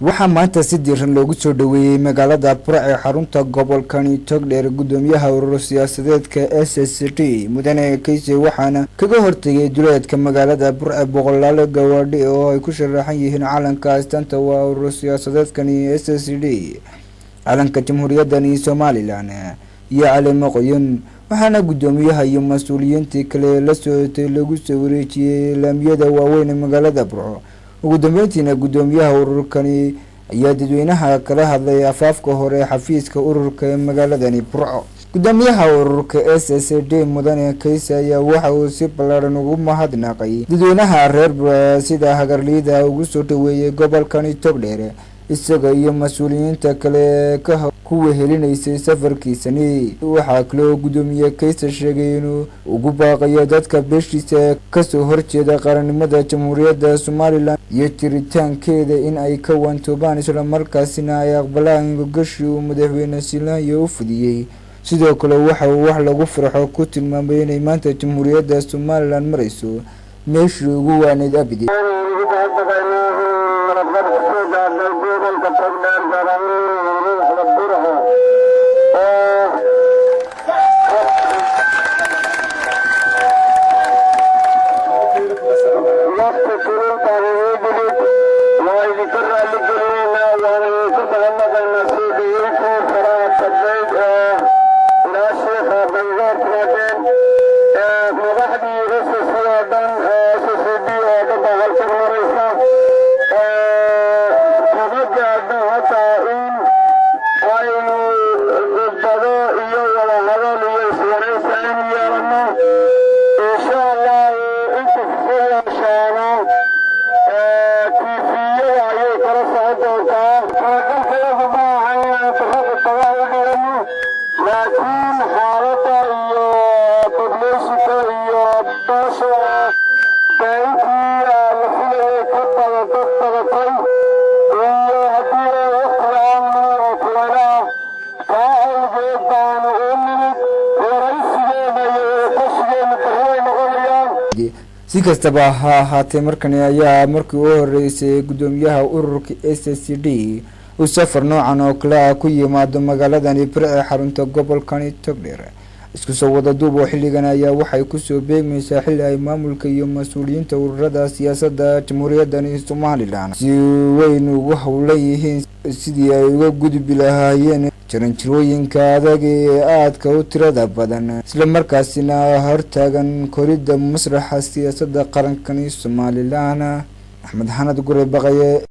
Waxaa maanta si diiran loogu soo dhaweeyey magaalada Burco ee xarunta gobolkani Togdheer gudoomiyaha urur siyaasadeedka SSD, mudane Kayse. Waxaana kaga hortegay duleedka magaalada Burco boqolaal gawaadhi oo ay ku sharaxan yihiin calanka astaanta waa urur siyaasadeedkani SSD, calanka Jamhuuriyadani Somaliland iyo caleemo qoyan. Waxaana gudoomiyaha iyo mas-uuliyiintii kale la socotay lagu soo wareejiyey laamiyada waaweyn ee magaalada Burco. Ugu dambeyntiina, gudoomiyaha ururkani ayaa dadweynaha kala hadlay afaafka hore xafiiska ururka ee magaaladani Burco. Gudoomiyaha ururka SSD, mudane Kayse, ayaa waxa uu si ballaaran ugu mahadnaqay dadweynaha reer Burco sida hagarliida ugu soo dhaweeyey gobolkani Togdheer, isaga iyo mas-uuliyiinta kale ka ku wehelinaysay safarkiisani. Waxaa kale oo gudoomiye Kayse sheegay inuu ugu baaqayo dadka beeshiisa kasoo horjeeda qarannimada Jamhuuriyadda Somaliland iyo jiritaankeeda in ay ka waantoobaan, islamarkaasina ay aqbalaan gogashii uu madaxweyne Siilaanyo u fidiyey. Sidoo kale waxa uu wax lagu farxo ku tilmaamay inay maanta Jamhuuriyadda Somaliland marayso meeshii ugu waaneyd abidi. Gobolka Togdheer, gaar ahaan madaxda Burco oo waqti kulultaan inoo yimid, waa idinka raali gelinaynaa, waana idinka mahadnaqaynaa soo dhaweyntii faraha badnayd ee ilaa Sheekha baygaar timaadeen. Madaxdii SSC oo dhan, SSD oo dhan baa halkan maraysa. Kuma gaadho hataa in aynu gudbado iyo wada hadal iyo iswaraysi aynu yeelano, insha Allahu. Inta soo yeeshaana TV-yada ayay kala socon doontaa. Talagalkayagu ma aha inaan tafaqa tagaa u dhigano, laakiin xaaladda iyo population-ka iyo beesha baaintii la filayay ka badadad badatay, iyo haddii waqti la-aan oo kulaylaha taa awgeed baanu u nimid. Waraysigeena iyo wadatashigeena barri ay noqonayaan. Si kastaba ha ahaatee, markani ayaa markii u horeysay gudoomiyaha ururka SSD uu safar noocan oo kale ah ku yimaado magaaladani Burco ee xarunta gobolkani Togdheer. Isku soo wada duub oo xilligan ayaa waxay kusoo beegmaysaa xilli ay maamulka iyo mas-uuliyiinta ururada siyaasadda Jamhuuriyadani Somaliland si weyn ugu howlan yihiin sidii ay uga gudbi lahaayeen jaranjarooyinka adag ee aadka u tirada badan, islamarkaasina hortaagan koridda masraxa siyaasadda qarankani Somaliland. Axmed Xanad Gure Baqaye.